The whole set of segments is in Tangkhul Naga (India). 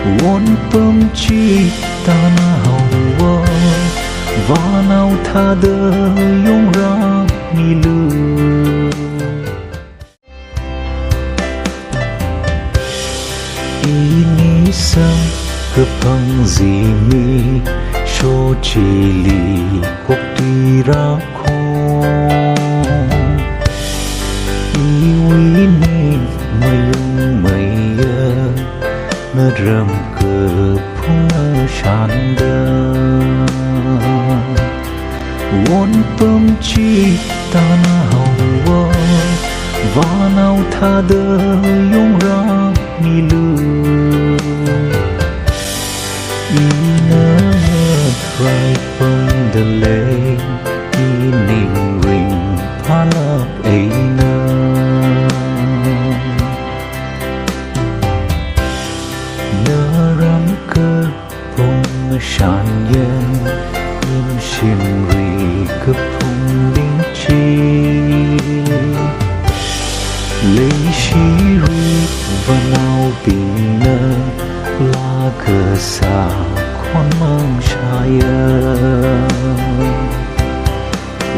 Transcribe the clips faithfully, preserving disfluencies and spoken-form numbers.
Wonpam chitana haowa, vānao thāda yongrāmilu. Ini samkaphang zimiksho chili kokthui rākho. Iwui ning mayungmeiya, naram kaphung shānda. Wonpam chitana haowa, vānao thāda yongrāmilu. Ina ngarāipamda lei, ining ringphālāk eina. Naram kaphung shanyang, nimshimli kaphungbing chi. Leishiri vānaobingna, laa kasā khon mang shāya.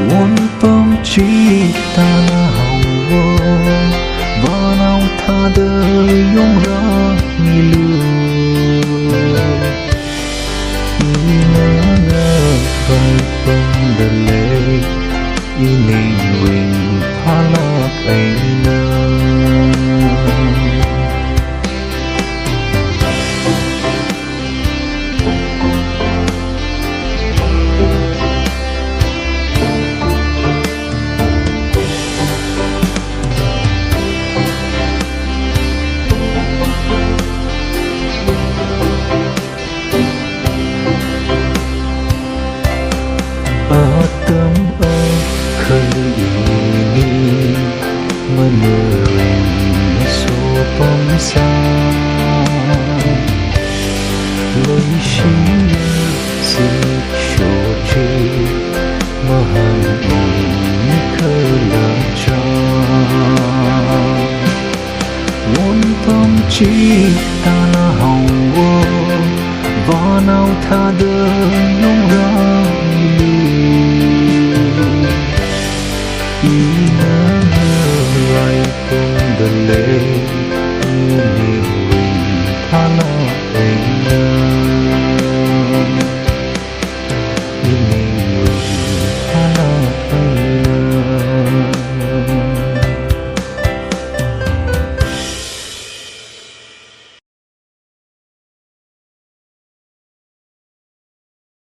Wonpam chitana haowa, vānao thāda yongrāmilu. Ina ngarāipamda lei, ining ringphālāk eina. Atam akhali ini manaring sopamsa. Leishiya zimiksho chi mahān ungmi khala cha. Wonpam chitana haowa, vānao thāda yongrāmilu. Ina ngarāipamda lei,